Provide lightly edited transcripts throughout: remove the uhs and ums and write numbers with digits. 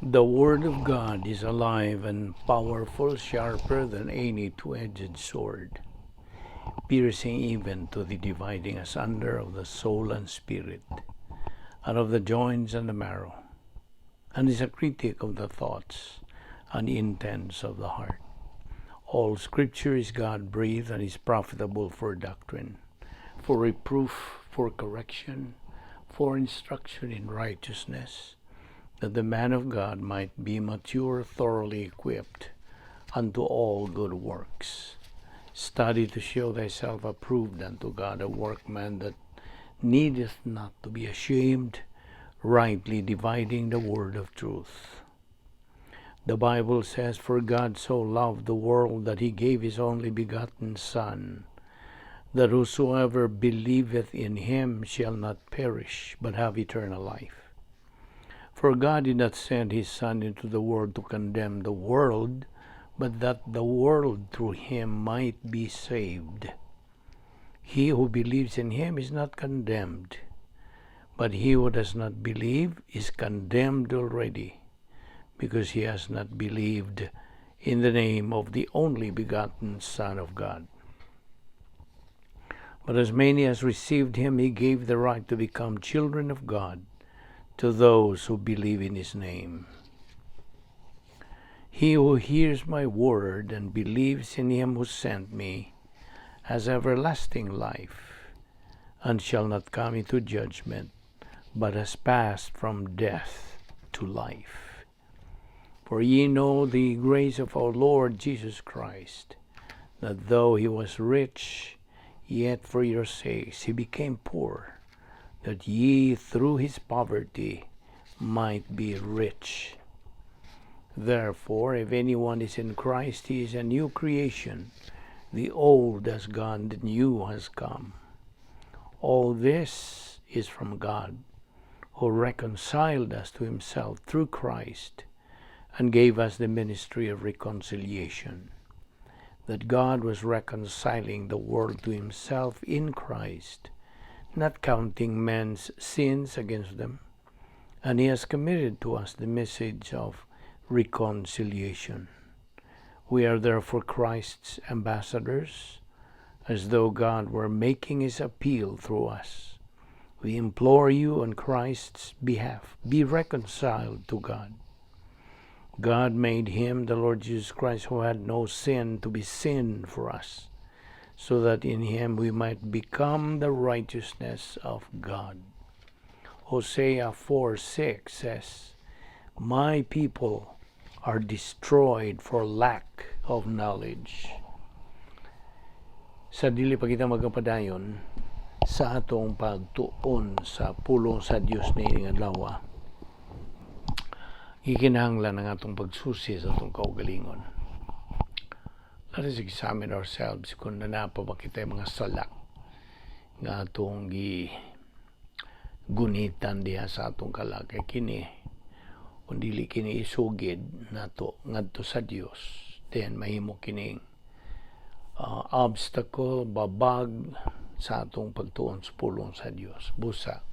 The Word of God is alive and powerful, sharper than any two-edged sword, piercing even to the dividing asunder of the soul and spirit, and of the joints and the marrow, and is a critic of the thoughts and intents of the heart. All Scripture is God-breathed and is profitable for doctrine, for reproof, for correction, for instruction in righteousness, that the man of God might be mature, thoroughly equipped unto all good works. Study to show thyself approved unto God, a workman that needeth not to be ashamed, rightly dividing the word of truth. The Bible says, "For God so loved the world that he gave his only begotten Son, that whosoever believeth in him shall not perish, but have eternal life. For God did not send his Son into the world to condemn the world, but that the world through him might be saved. He who believes in him is not condemned, but he who does not believe is condemned already, because he has not believed in the name of the only begotten Son of God. But as many as received him, he gave the right to become children of God, to those who believe in his name. He who hears my word and believes in him who sent me has everlasting life, and shall not come into judgment, but has passed from death to life. For ye know the grace of our Lord Jesus Christ, that though he was rich, yet for your sakes he became poor, that ye through his poverty might be rich. Therefore, if anyone is in Christ, he is a new creation. The old has gone, the new has come. All this is from God, who reconciled us to himself through Christ and gave us the ministry of reconciliation, that God was reconciling the world to himself in Christ, not counting men's sins against them. And he has committed to us the message of reconciliation. We are therefore Christ's ambassadors, as though God were making his appeal through us. We implore you on Christ's behalf, be reconciled to God. God made him, the Lord Jesus Christ, who had no sin, to be sin for us, so that in him we might become the righteousness of God. Hosea 4:6 says, "My people are destroyed for lack of knowledge." Sa dili pa kita magpadayon sa atong pagtuon sa pulong sa Dios niining adlaw, gikinahanglan ang atong pagsusi sa atong kaugalingon. Let us examine ourselves kung naa pa ba kita mga sala nga atong gi gunitan diha sa atong kalag, kay kini, kung dili kini isugid nato ngadto sa Dios, then mahimo kining obstacle, babag sa atong pagtuon sa pulong sa Dios. Busa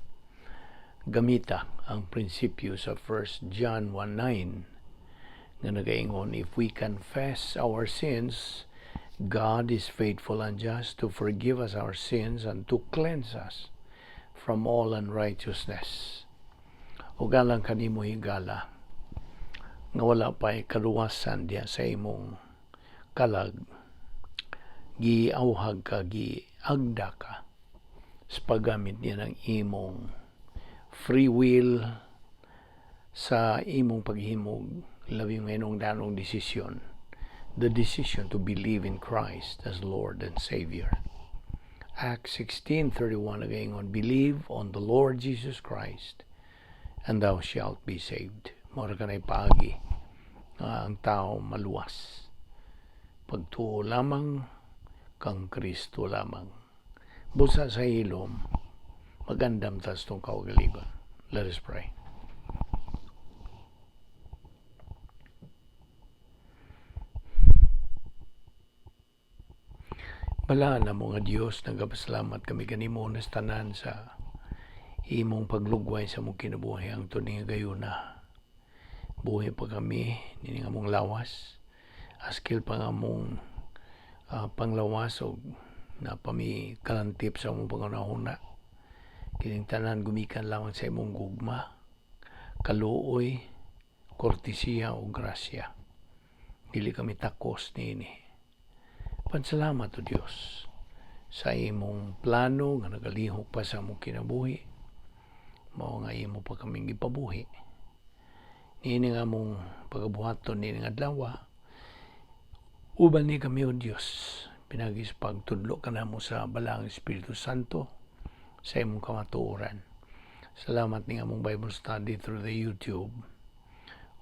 gamita ang prinsipyo sa 1 John 1:9 nga nagaingon, "If we confess our sins, God is faithful and just to forgive us our sins and to cleanse us from all unrighteousness." Ug alang kanimo, higala, nga wala pa kaluwasan diha sa imong kalag, giawhag ka, giagda ka sa paggamit niya ng imong free will sa imong paghimog labing mahinungdanong desisyon, the decision to believe in Christ as Lord and Savior. Acts 16:31 nagaingon, "Believe on the Lord Jesus Christ and thou shalt be saved." Mao ra kanay paagi nga ang tao maluwas. Pagtuo lamang kang Kristo lamang. Busa sa hilom, magandam ta sa atong kaugalingon. Let us pray. Balaan namo nga Dios, nagapasalamat kami kanimo nas tanan sa imong paglugway sa among kinabuhi hangtod ning gayuna. Buhi pa kami nining among lawas. Askil pa nga among panglawas og naa pa mi kalantip sa among panghunahuna. Kining tanan gumikan lamang sa imong gugma, kaluoy, kortesiya o grasya. Dili kami takos niini. Pansalamat, O Dios, sa imong plano nga nagalihok pa sa among kinabuhi. Mao nga imo pa kaming gipabuhi. Niini nga among pagabuhaton niini nga adlaw. Uban ni kami, O Dios, pinaagi sa pagtudlo kanamo sa Balaang Espiritu Santo sa imong kamatuoran. Salamat ning among Bible study through the YouTube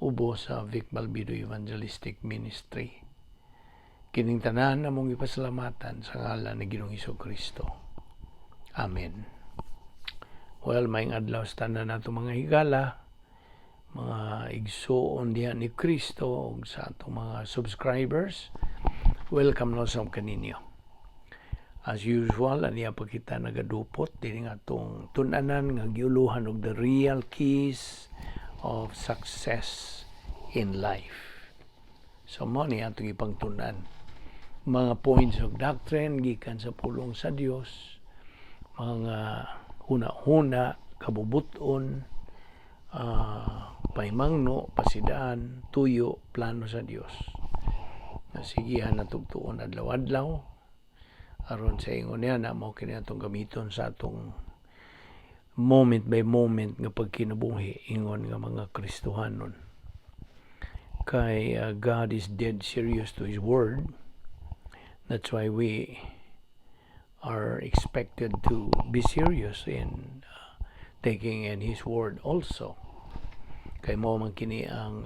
ubo sa Vic Balbido Evangelistic Ministry. Kining tanan among ipasalamatan sa ngalan ni Ginoong Kristo. Amen. Well, maayong adlaw sa tanan nato, mga higala, mga igsuon diha ni Kristo ug sa atong mga subscribers. Welcome na sa kaninyo. As usual, aniya pa kita nagadupot dinhi nga atong tun-anan nga giuluhan og the real keys of success in life. So mao ni atong ipangtun-an mga points of doctrine gikan sa pulong sa Dios, mga huna-huna, kabubuton, pahimangno, pasidaan, tuyo, plano sa Dios. Nasigihan na tugtuon adlaw-adlaw aron sa ingon niya na mao kini atong gamiton sa atong moment by moment nga pagkinabuhi ingon nga mga Kristohanon. Kay God is dead serious to His word. That's why we are expected to be serious in taking in His word also. Kay mao man kini ang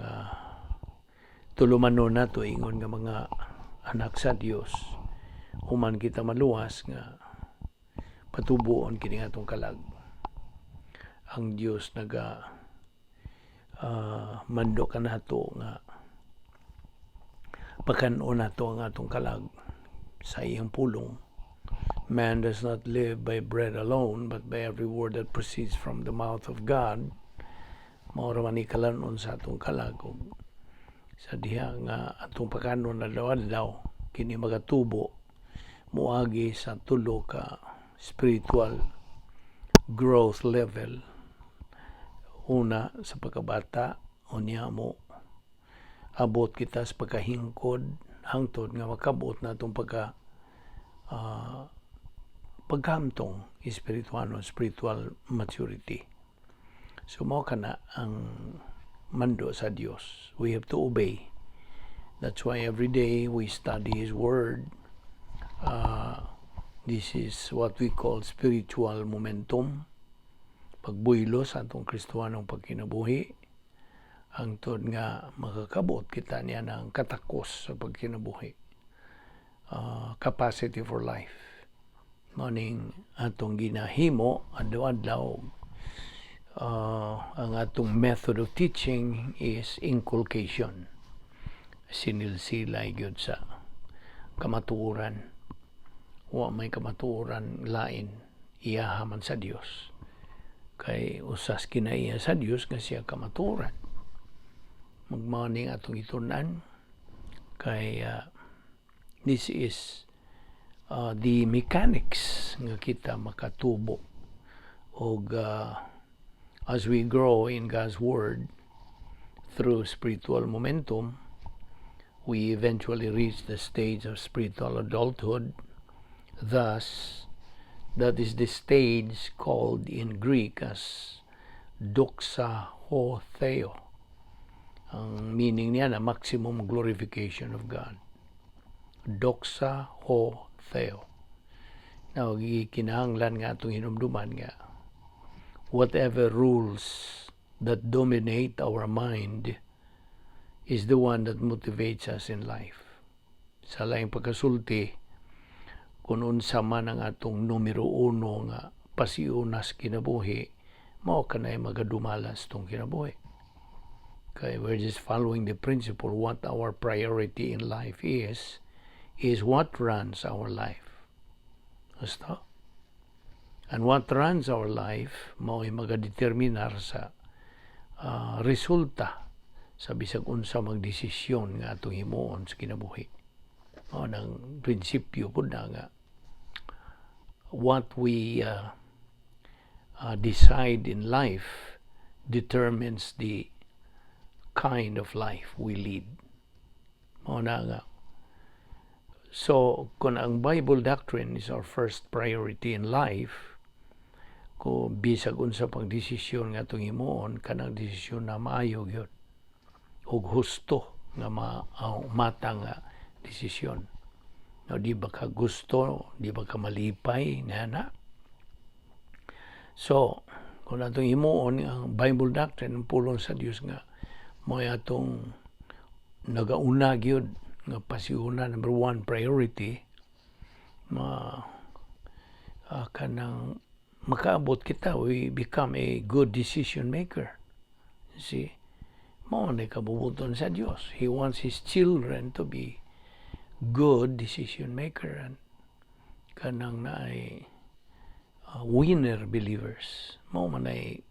tulumanon nato ingon nga mga anak sa Dios. Human kita maluwas nga patubuon kini atong kalag. Ang Dios naga mando kanato nga pakan-on nato ang atong kalag sa iyang pulong. Man does not live by bread alone, but by every word that proceeds from the mouth of God. Mao ra man ni kalan-on sa atong kalag ug sa diha nga atong pakanon adlaw-adlaw, kini magatubo moagi sa tulo ka spiritual growth level. Una, sa pagkabata, unya mo abot kita sa pagkahingkod hangtod nga makabot na atong pagkamtong espiritual, spiritual maturity. So mao kana ang mando sa Dios. We have to obey. That's why every day we study His Word. This is what we call spiritual momentum. Pagbuylo sa atong Kristohanong pagkinabuhi hangtod nga makakabot kita niya ng katakos sa pagkinabuhi. Capacity for life. Mao ning atong ginahimo adlaw-adlaw. Ang atong method of teaching is inculcation. Sinilsilay gyud sa kamatuoran. Wa may kamatuoran lain, iyaha man sa Dios. Kay usas kinaiya sa Dios nga siya kamatuoran. Mao ning atong itun-an kay this is the mechanics nga kita makatubo og as we grow in God's Word through spiritual momentum, we eventually reach the stage of spiritual adulthood. Thus, that is the stage called in Greek as doxa ho theo. Ang meaning niya na maximum glorification of God. Doxa ho theo. Now, gikinahanglan nga atong hinumduman nga whatever rules that dominate our mind is the one that motivates us in life. Sa laing pagkasulti, kung unsa man ang atong numero uno nga pasiunas kinabuhi, mao kanay magadumalas tong kinabuhi. Kay we're just following the principle: what our priority in life is what runs our life. Basta. And what runs our life, mao'y magadeterminar sa resulta Sa bisag unsa magdesisyon nga atong himuon sa kinabuhi. Mao nang prinsipyo pud na nga what we decide in life determines the kind of life we lead. Mao na nga. So, kung ang Bible doctrine is our first priority in life, kung bisag unsa pang desisyon nga atong himuon, kanang desisyon na maayo gyud ug husto nga mata nga desisyon. No, di ba ka gusto, di ba ka malipay na na? So, kung atong himuon ang Bible doctrine, ang pulong sa Dios nga mao atong nagauna gyud nga pasiuna, number one priority, ma kanang makaabot kita, we become a good decision maker. You see, mao na kabubuton sa Dios. He wants His children to be good decision maker and kanang naay winner believers. Mao man ay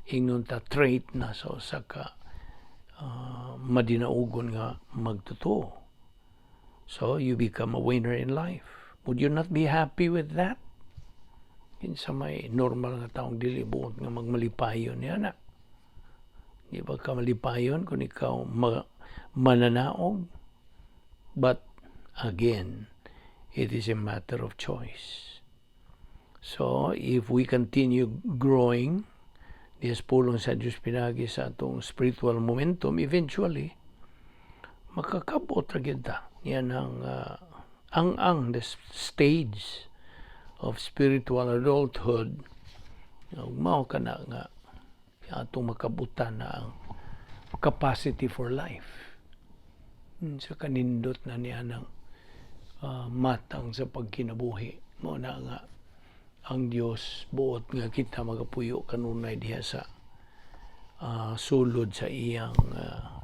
ingnon ta trait na sa usa ka madinaugon nga magtotoo. So you become a winner in life. Would you not be happy with that? Kinsa may normal nga taong dili buot nga magmalipayon niya na? Di ba ka malipayon kung ikaw mananaog? But again, it is a matter of choice. So, if we continue growing, diya pulong sa Diyos pinagi sa atong spiritual momentum, eventually, makakabot ra gyud ta. Yan ang the stage of spiritual adulthood. Ug mao kana nga atong makabutan na ang capacity for life. Sa kanindot na niya ng matang sa pagkinabuhi. Mao na nga ang Dios buot nga kita magapuyo kanunay diha sa sulod sa iyang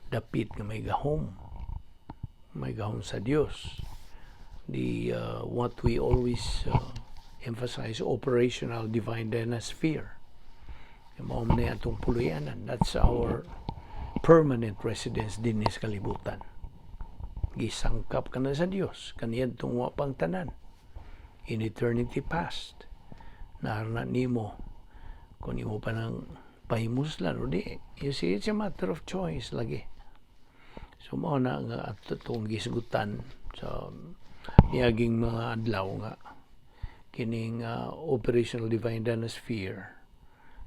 dapit nga may gahom. May gahom sa Dios. The what we always emphasize, operational divine dynasphere. Mao man na atong puluyanan. That's our permanent residence dinhi sa kalibutan. Gisangkap ka na sa Dios kaniadtong wa pang tanan. In eternity past. Naarna nimo kung imo pa nang pahimuslan o di. You see, it's a matter of choice lagi. So mao na nga atong gisgutan sa niaging mga adlaw nga kining operational divine dynasphere,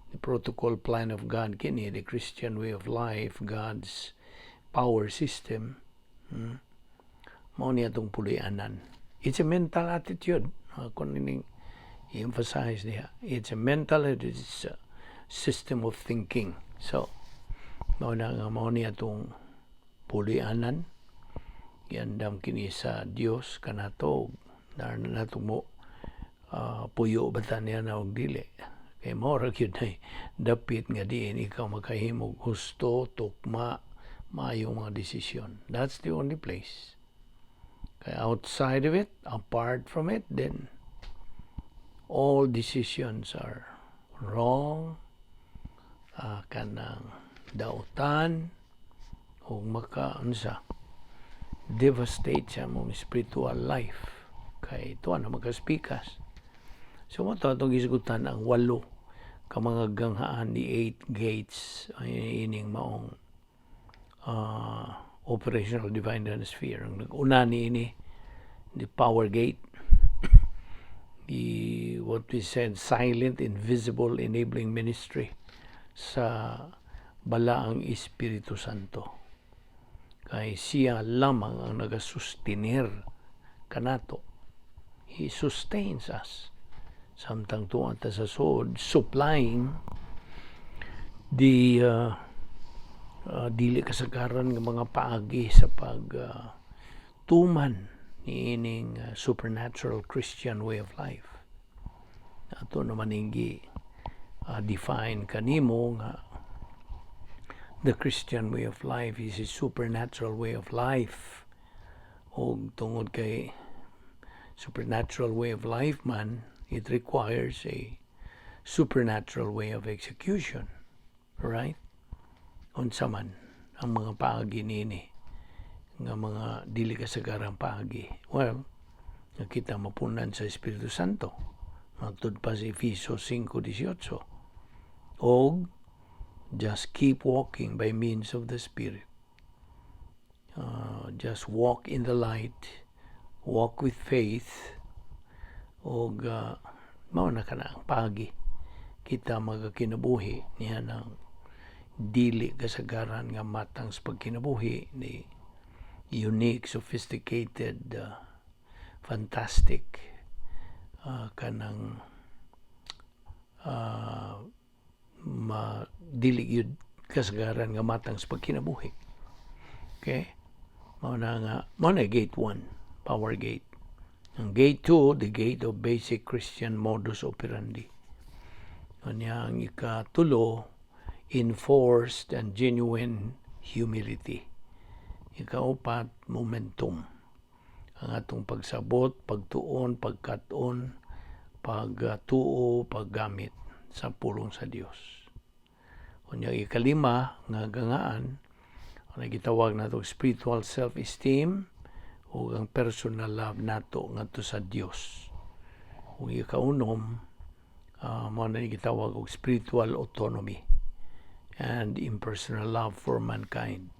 the protocol plan of God kini, the Christian way of life, God's power system, Mao ni atong pulianan. It's a mental attitude. Kung ining i-emphasize diha, it's a mental attitude, it's a system of thinking. So mao na nga mao ni atong pulianan. Giandam kini sa Dios kanato na nato mo puyo ba ta niya na og dili, kay mao ra gyud nay dapit nga diin ikaw makahimog husto, tukma, maayong mga desisyon. That's the only place. Kay outside of it, apart from it, then all decisions are wrong, kanang dautan ug maka unsa, devastate sa mong spiritual life, kay tuwa na makaspikas. So mao to atong gisgutan ang walo ka mga ganghaan, the eight gates ay ining maong operational divine sphere. Ang nag-una ni ini, the power gate, the what we said, silent, invisible, enabling ministry sa Balaang Espiritu Santo. Kay siya lamang ang nagasustinir kanato. He sustains us samtang tuwa ta sa suod, supplying the dili kasagaran nga mga paagi sa pag tuman niining supernatural Christian way of life. Ato naman gi define kanimo nga the Christian way of life is a supernatural way of life. Og tungod kay supernatural way of life man, it requires a supernatural way of execution, right? Unsa man Ang mga paagi nini nga mga dili kasagarang paagi. Well, nga kita mapunan sa Espiritu Santo. Matud pa sa Efeso 5:18. Og just keep walking by means of the Spirit. Just walk in the light, walk with faith, og mao na kana ang paagi kita magakinabuhi niya ng dili kasagaran nga matang sa pagkinabuhi ni unique, sophisticated, fantastic, kanang ma dili gyud kasagaran nga matang sa pagkinabuhi. Okay? Mao na nga mao na gate 1, power gate. Ang gate 2, the gate of basic Christian modus operandi. Unya ang ikatulo, enforced and genuine humility. Ikaupat, momentum. Ang atong pagsabot, pagtuon, pagkat-on, pagtuo, paggamit sa pulong sa Dios. Unya ikalima nga gangaan, ang gitawag nato spiritual self-esteem ug ang personal love nato ngadto sa Dios. Ug ikaunom, mao na gitawag og spiritual autonomy and impersonal love for mankind.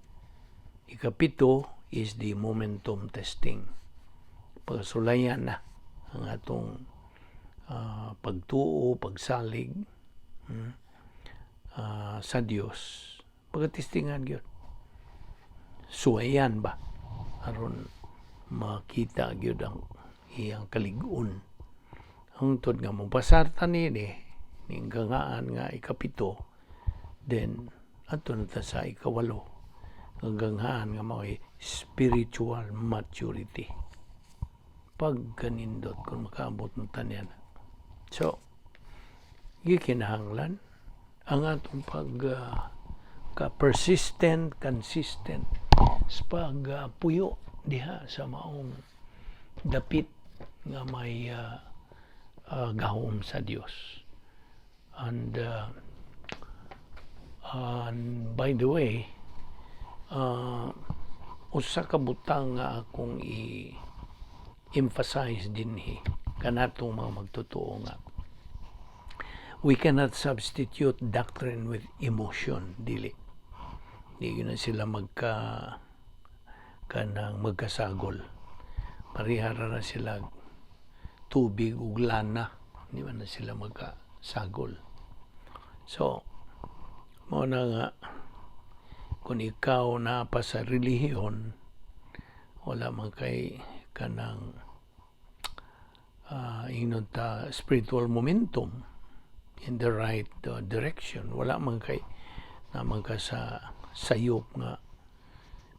Ikapito is the momentum testing. Pagkasulayan na ang atong pagtuo, pagsalig sa Dios. Pagkatestingan gyud. Suwayan ba aron makita gyud ang iyang kalig-on. Hangtod nga mopasar ta nini ning gangaan nga ikapito, then adto na ta sa ikawalo nga ganghaan nga mao'y spiritual maturity. Pagkanindot kung makaabot ng tanyan. So, gikinahanglan ang atong pag ka persistent, consistent sa pagpuyo diha sa maong dapit nga may gahom sa Dios. And by the way, usa ka butang nga akong i-emphasize dinhi kanatong mga magtotoo nga we cannot substitute doctrine with emotion. Dili, di gyud na sila magka kanang magkasagol. Parehara na sila tubig ug lana, di man na sila magkasagol. So mao na nga kung ikaw naa pa sa relihiyon, wala man kay kanang ingnon ta spiritual momentum in the right direction, wala man kay naman ka sa sayop nga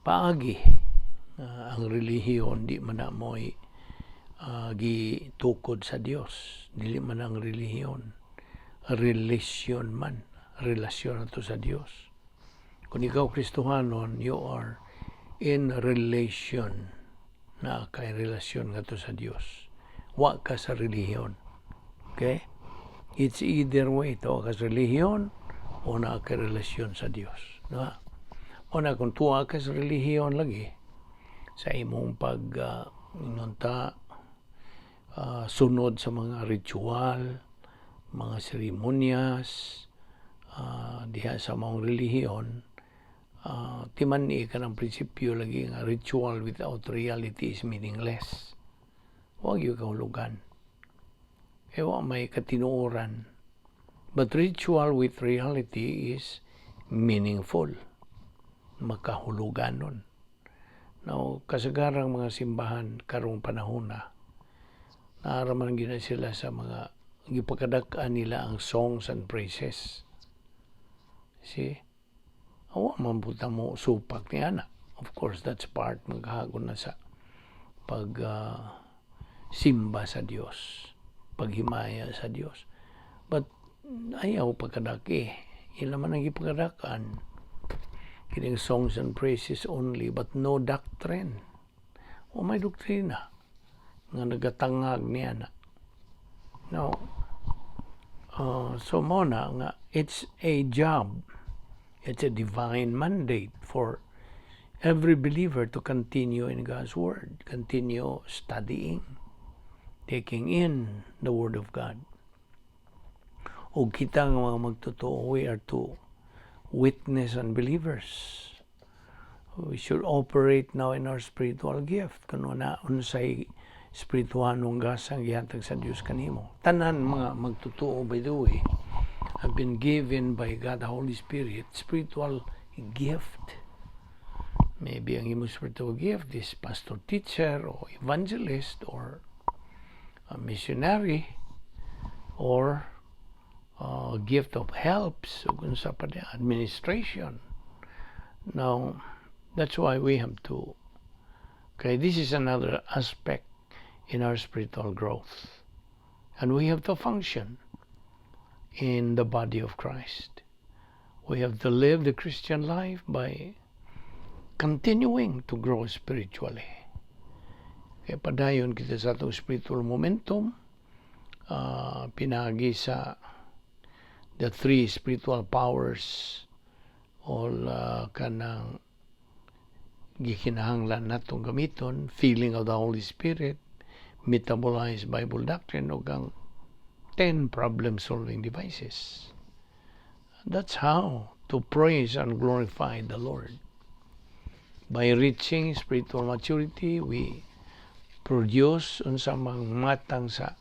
paagi, ang relihiyon di man na mo'y gitukod sa Dios. Dili man ang relihiyon, relasyon man, relasyon nato sa Dios. Kung ikaw Kristohanon, you are in relation na kay relasyon ngadto sa Dios. Wa ka sa relihiyon. Okay? It's either way, to ka sa relihiyon o naa kay relasyon sa Dios. Diba? O na kung tuwa ka sa relihiyon lagi, sa imong pag inunta, sunod sa mga ritual, mga seremonyas, diha sa maong relihiyon, timan-i ka ng prinsipyo lagi nga ritual without reality is meaningless. Huwag yung kahulugan. Kaya wa may katinuoran. But ritual with reality is meaningful. Makahulugan nun. Now, kasagarang mga simbahan karong panahon na, naaraman gina sila sa mga gipakadak-an nila ang songs and praises. See? Awa man puta mo supak ni ana. Of course, that's part maghagon na sa pag simba sa Dios, paghimaya sa Dios. But ayaw pagkadaki. Ila man ang gipagadakan. Kining songs and praises only, but no doctrine. O may doktrina nga nagatangag niya na. No. So mo na nga it's a job. It's a divine mandate for every believer to continue in God's Word, continue studying, taking in the Word of God. O kita nga mga magtotoo, we are to witness unbelievers. We should operate now in our spiritual gift. Kung na unsay spiritualong gasang gihatag sa Dios kanimo. Tanan mga magtotoo, by the way, have been given by God the Holy Spirit spiritual gift. Maybe ang imong spiritual gift is pastor teacher or evangelist or a missionary or gift of helps o kung sa pa administration. Now, that's why we have to, okay, this is another aspect in our spiritual growth. And we have to function in the body of Christ. We have to live the Christian life by continuing to grow spiritually. Kaya padayon kita sa atong spiritual momentum, pinagi sa the three spiritual powers, all kanang gikinahanglan natong gamiton: filling of the Holy Spirit, metabolized Bible doctrine, ug ang 10 problem-solving devices. That's how to praise and glorify the Lord. By reaching spiritual maturity, we produce unsa mang matang sa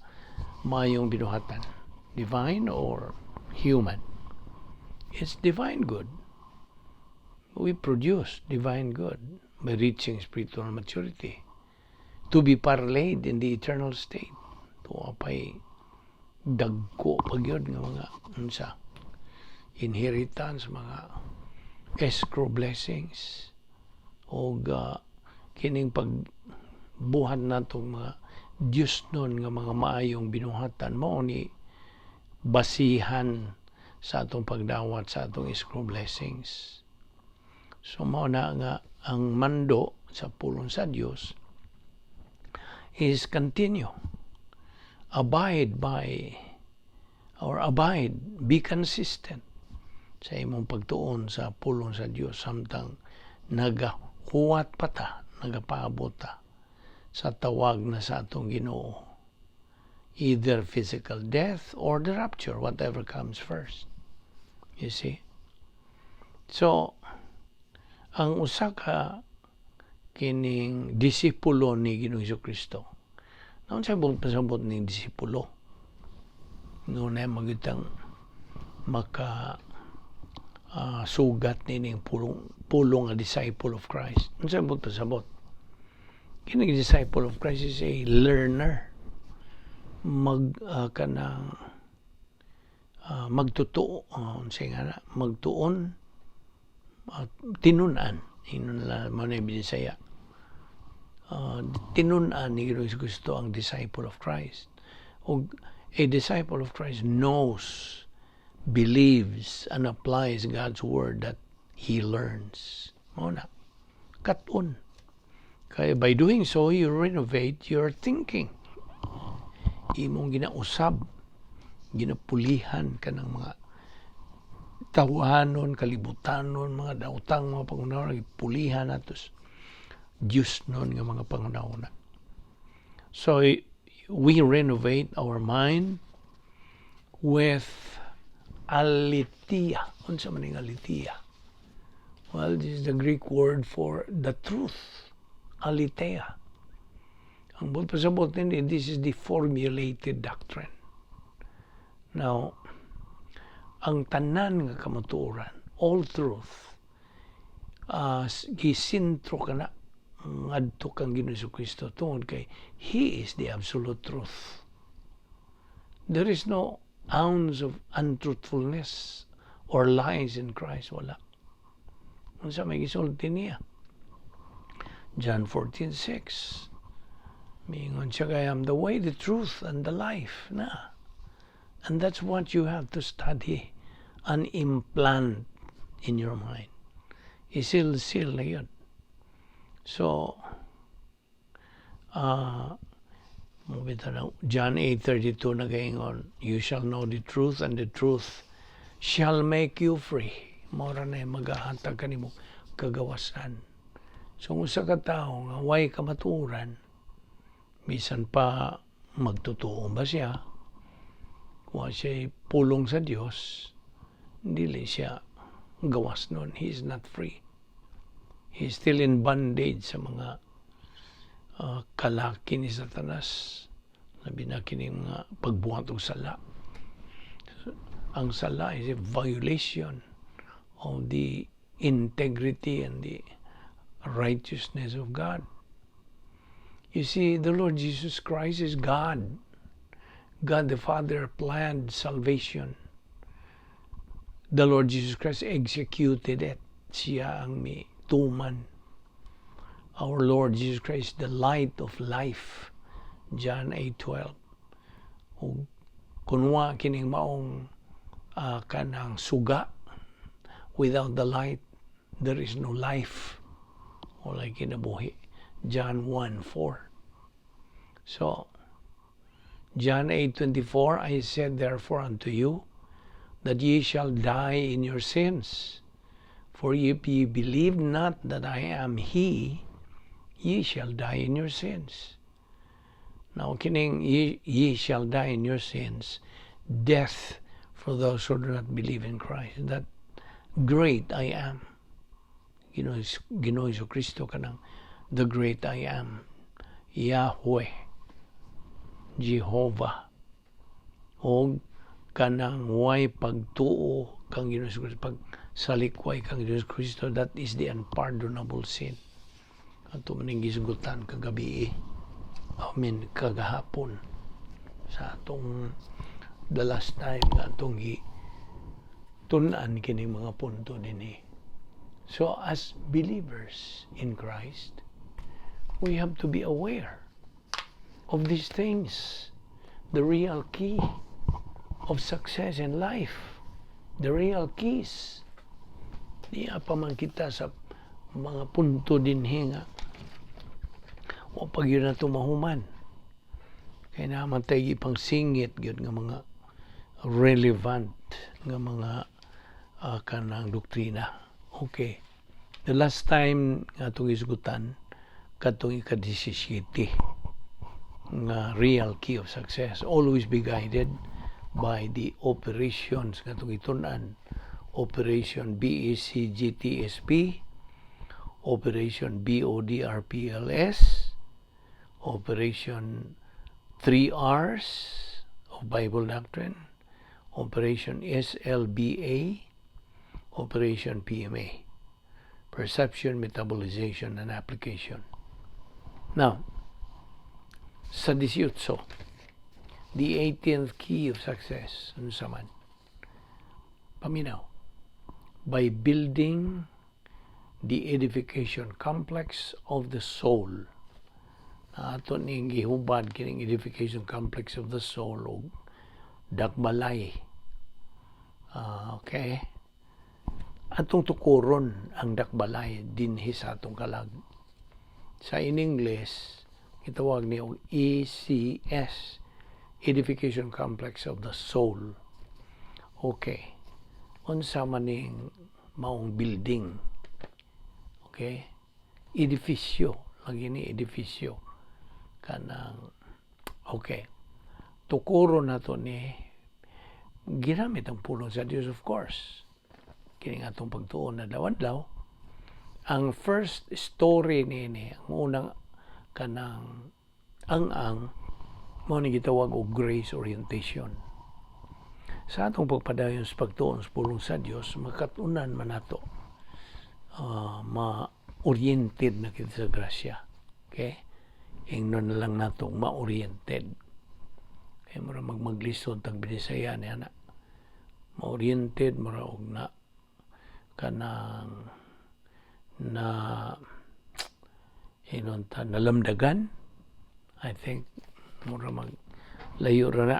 maayong binuhatan, divine or human. It's divine good. We produce divine good by reaching spiritual maturity. To be parlayed in the eternal state. Tuwa pa'y dagko pa gyud nga mga unsa inheritance, mga escrow blessings, og kining pagbuhat natong mga Diyos nun nga mga maayong binuhatan mao ni basihan sa atong pagdawat sa atong escrow blessings. So mao na nga ang mando sa pulong sa Dios is continue, abide by or abide, be consistent sa imong pagtuon sa pulong sa Dios samtang nagahuwat pa ta, nagapaabot ta sa tawag na sa atong Ginoo. Either physical death or the rapture, whatever comes first. You see? So, ang usa ka kining disipulo ni Ginoong Kristo. Naon sa buong pasabot ning disipulo? No na magitang maka sugat nining pulong, pulong nga disciple of Christ. Unsa buot pasabot? Kining disciple of Christ is a learner. Mag kanang magtutuo, unsa nga na, magtuon at tinun-an inon la mo na Bisaya. Tinun-an ni Ginoong Kristo ang disciple of Christ. Og a disciple of Christ knows, believes, and applies God's word that he learns. Mao na. Katon. Kaya by doing so, you renovate your thinking. Imong ginausab, ginapulihan ka ng mga tawanon, kalibutanon, mga daotang mga panghunahuna, pulihan natos Diyos nun nga mga panghunahuna. So, we renovate our mind with aletheia. Unsa man ning aletheia? Well, this is the Greek word for the truth. Aletheia. Ang buot pasabot nini, this is the formulated doctrine. Now, ang tanan nga kamatuoran, all truth, gisintro ka na ngadto kang Ginoong Kristo tungod kay He is the absolute truth. There is no ounce of untruthfulness or lies in Christ. Wala. Unsa may gisulti niya? John 14:6. Miingon siya, "I am the way, the truth, and the life." Na. And that's what you have to study and implant in your mind. Isil-sil na yun. So, na, John 8:32 nagaingon, "You shall know the truth and the truth shall make you free." Mao ra na magahatag kanimo kagawasan. So kung usa ka tawo nga way kamatuoran, bisan pa magtotoo ba siya, kung siya pulong sa Dios, dili siya gawas nun. He is not free. He is still in bondage sa mga kalaki ni Satanas. Labi na kining mga pagbuhat og sala. Ang sala is a violation of the integrity and the righteousness of God. You see, the Lord Jesus Christ is God. God the Father planned salvation. The Lord Jesus Christ executed it. Siya ang mi tuman. Our Lord Jesus Christ, the light of life. John 8:12. Ug kunwa kining maong kanang suga, without the light, there is no life. Walay kinabuhi. John 1:4. So, John 8:24, "I said therefore unto you, that ye shall die in your sins. For if ye believe not that I am He, ye shall die in your sins." Now, kining "ye shall die in your sins," death for those who do not believe in Christ. That great I Am. Ginoo Kristo kanang the great I Am. Yahweh. Jehovah. O kanang way pagtuo kang Ginoo Kristo, pag salikway kang Ginoo Kristo, that is the unpardonable sin. Ato man ning gisgutan kagabi. I mean, kagahapon sa atong the last time nga atong gi tun-an kini mga punto dinhi. So as believers in Christ, we have to be aware of these things. The real key of success in life. The real keys. Niya pa man kita sa mga punto dinhi nga wa pa gyud nato mahuman. Kay naman tayo ipang singit gyud nga mga relevant nga mga kanang doktrina. Okay. The last time nga atong isgutan katong ika-17 nga real key of success: always be guided by the operations nga atong gitun-an, Operation BECGTSP, Operation BODRPLS, Operation 3 R's of Bible Doctrine, Operation SLBA, Operation PMA, Perception, Metabolization, and Application. Now, sa 18, the 18th key of success, ano sa man? Paminaw. By building the edification complex of the soul. Na ato ning gihubad kining edification complex of the soul og dakbalay. Okay. Atong tukuron ang dakbalay dinhi sa atong kalag. Sa in English, gitawag ni og ECS, Edification Complex of the Soul. Okay. Unsa man ning maong building? Okay? Edifisyo. Lagi ni edifisyo. Kanang, okay. Tukuro na to ni ginamit ang pulong sa Dios, of course. Kini nga atong pagtuon na adlaw. Ang first story niini, ang unang kanang ang mao ni gitawag og grace orientation. Sa atong pagpadayon sa pagtuon sa pulong sa Dios, makatunan man nato, ma-oriented na kita sa grasya. Okay? Ingnon na lang nato ma-oriented. Kaya mura magmaglisod tag Binisaya ni ana. Ma-oriented, mura og na kanang na inon ta nalamdagan. I think mura mag layo ra na,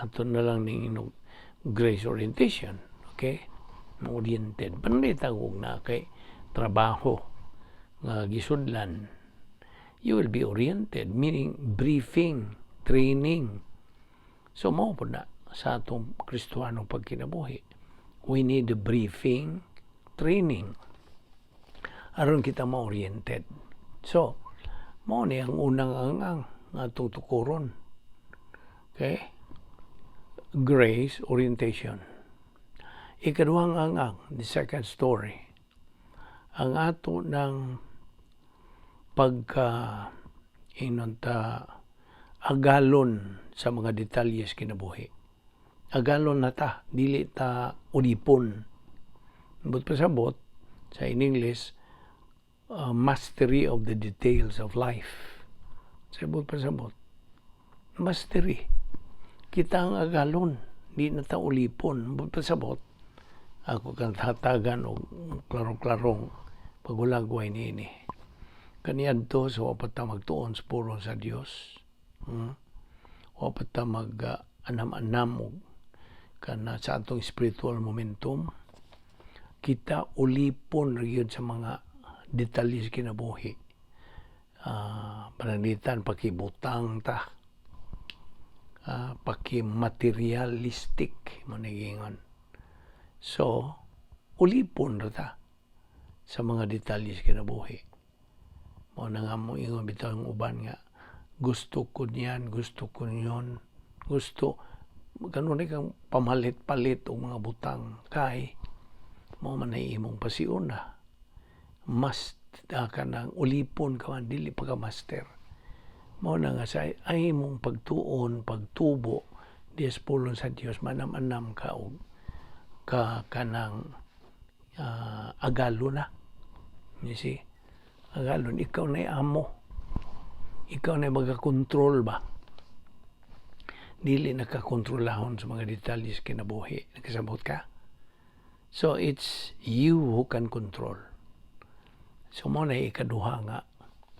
ato na lang ning inog grace orientation. Okay, oriented panulita og na kay trabaho nga gisudlan, you will be oriented, meaning briefing, training. So mao po na sa atong Kristohanong pagkinabuhi, we need a briefing. training aron kita ma-oriented. So, mao ni ang unang ang atong tukuron. Okay? Grace orientation. Ikaduhang ang, the second story, ang ato ng pagka ingon ta agalon sa mga detalye sa kinabuhi. Agalon na ta, dili ta ulipon. But pasabot, sa in English, mastery of the details of life. Sabot pasabot, mastery. Kita ang agalon, di na ta ulipon. But pasabot, ako kang hatagan og klarong-klarong pagulagway niini. Kaniadto sa wa pa ta magtuon sa pulong sa Dios. Wa pa ta mag anam-anam og kana sa atong spiritual momentum. Kita ulipon ra gyud sa mga detalye sa kinabuhi. Pananglitan pakibutang ta. Paki-materialistic mo giingon. So, ulipon ra ta sa mga detalye sa kinabuhi. Mao na nga mo ingon bitaw ang uban nga gusto ko niyan, gusto ko niyon, gusto kanunay kang pamalit-palit og mga butang kay mao man ay imong passion na mas kanang ulipon ka man, dili pa ka master. Mao na nga sa ay imong pagtuon, pagtubo di sa pulong sa Dios, manam-anam ka og ka kanang agalo na. You see? Agalon, ikaw na amo. Ikaw na magakontrol ba? Dili nakakontrolahon sa mga detalye sa kinabuhi. Nakasabot ka? So it's you who can control. So mao na ikaduha nga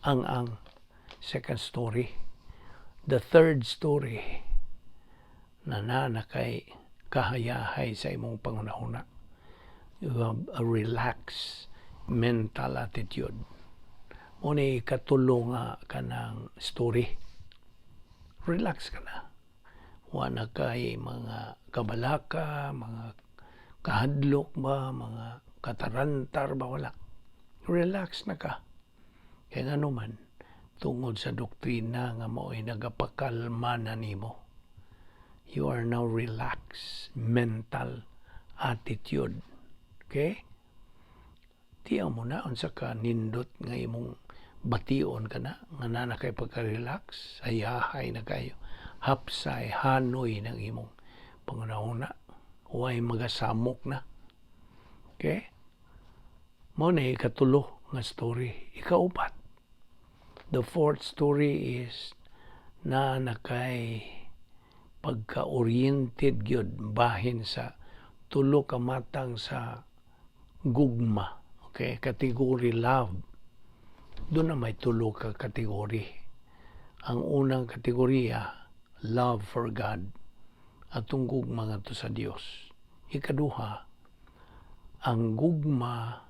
ang second story. The third story na na kay kahayahay sa imong panghunahuna. You have a relaxed mental attitude. Mao ni ikatulo nga kanang story. Relax ka na. Wa na kay mga kabalaka, mga kahadlok ba, mga katarantar ba, wala. Relax na ka. Kaya nga naman, tungod sa doktrina nga mao'y nagapakalma na nimo. You are now relaxed mental attitude. Okay? Tiyaw mo na unsa ka nindot nga imong bation ka na nga na kay pagka-relax, hayahay na kayo, hapsay, hanoy ng imong pangunahuna, way magasamok na. Okay? Mao na ikatulo nga story. Ikaupat, the fourth story is na nakay pagka-oriented gyud bahin sa tulo ka matang sa gugma. Okay, category love. Doon na may tulo ka kategory. Ang unang kategorya, love for God. Atong gugma ngadto sa Dios. Ikaduha, ang gugma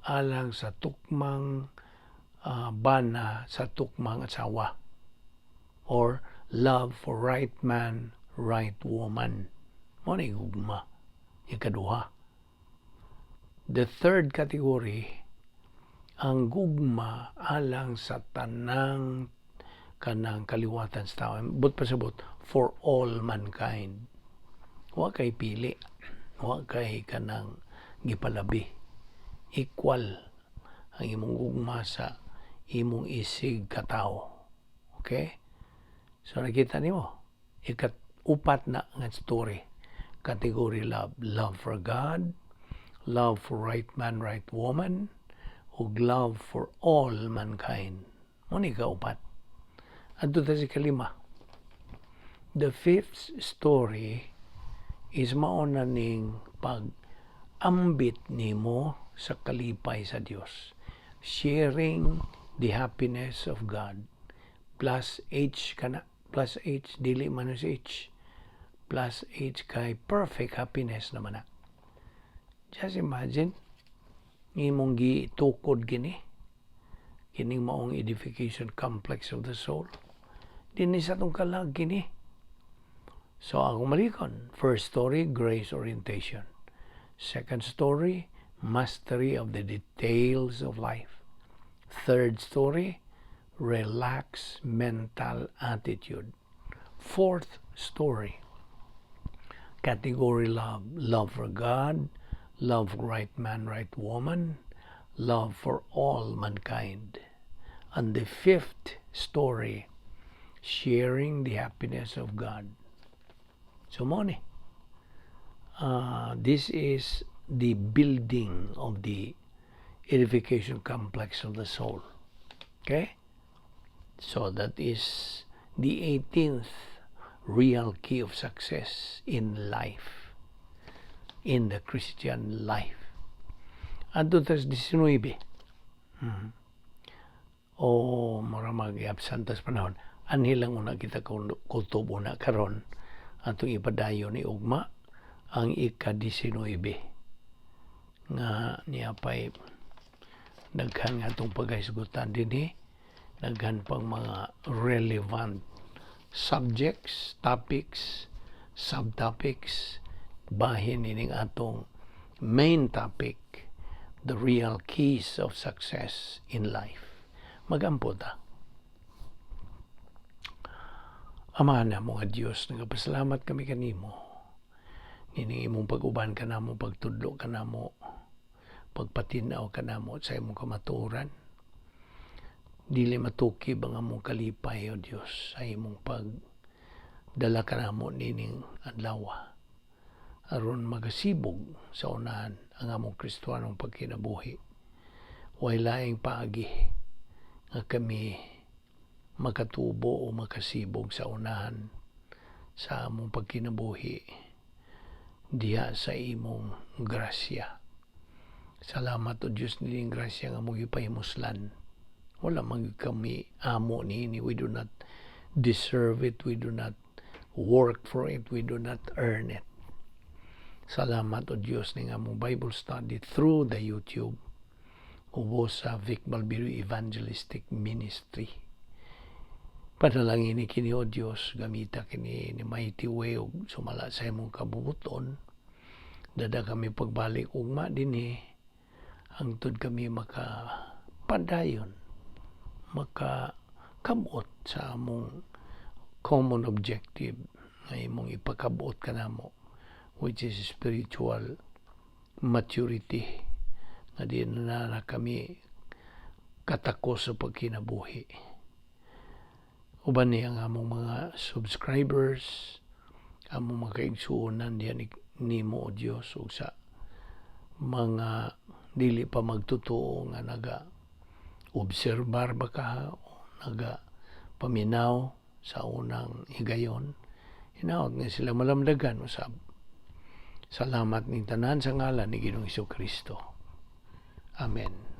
alang sa tukmang bana, sa tukmang asawa, or love for right man, right woman. Mao ni gugma. Ikaduha. The third category, ang gugma alang sa tanang kanang kaliwatan sa tao. But pasabot, for all mankind. Wa kay pili. Wa kay kanang gipalabi. Equal ang imong gugma sa imong isig katao. Okay? So nakita nimo, ikat-upat na nga story. Category love. Love for God, love for right man, right woman, ug love for all mankind. Mao ni kaupat. Adto ta sa kalima. The fifth story is mao na ning pag-ambit nimo sa kalipay sa Dios. Sharing the happiness of God. Plus H kana. Plus H, dili minus H. Plus H kay perfect happiness naman na. Just imagine, imong gitukod gini, kining maong edification complex of the soul. Dinhi sa atong kalag kini. So ako malikon. First story, grace orientation. Second story, Mastery of the details of life. Third story, relaxed mental attitude. Fourth story, category love, love for God, love for right man, right woman, love for all mankind. And the fifth story, sharing the happiness of God. So mao ni. This is the building of the edification complex of the soul. Okay? So that is the 18th real key of success in life, in the Christian life. Adto tas 19. O mura mag-absent tas panahon. Anhi lang una kita kutob una karon, atong ipadayon ni ugma ang ika-19 nga niya pay daghan nga atong paghisgutan dinhi, daghan pang mga relevant subjects, topics, subtopics bahin ining atong main topic, the real keys of success in life. Magampo ta. Ama namo nga Dios, nagapasalamat kami kanimo nining imong pag-uban kanamo, pagtudlo kanamo, pagpatin-aw kanamo sa imong kamatuoran. Dili matukib ang among kalipay, o Dios, sa imong pagdala kanamo nining adlaw aron magasibog sa unahan ang among Kristohanong pagkinabuhi. Way laing paagi nga kami makatubo o makasibog sa unahan sa among pagkinabuhi diha sa imong grasya. Salamat, o Diyos, nining grasya nga among gipahimuslan. Wala man kami amo niini. We do not deserve it. We do not work for it. We do not earn it. Salamat, o Diyos, ning among Bible study through the YouTube ubos sa Vic Balbido Evangelistic Ministry. Panalangin ni kini, o Diyos, gamita kini ni mighty way ug sumala sa imong kabubuton. Dada kami pagbalik ugma dinhi hangtod kami makapadayon, makakabot sa among common objective nga imong ipakabot kanamo, which is spiritual maturity, nga di na kami katakos sa pagkinabuhi. Uban ni ang among mga subscribers, among mga kaigsuonan diyan nimo, o Dios, ug sa mga dili pa magtotoo nga naga obserbar ba ka o naga paminaw sa unang higayon, hinaot nga sila malamdagan usab. Salamat ning tanan sa ngalan ni Ginoong Kristo. Amen.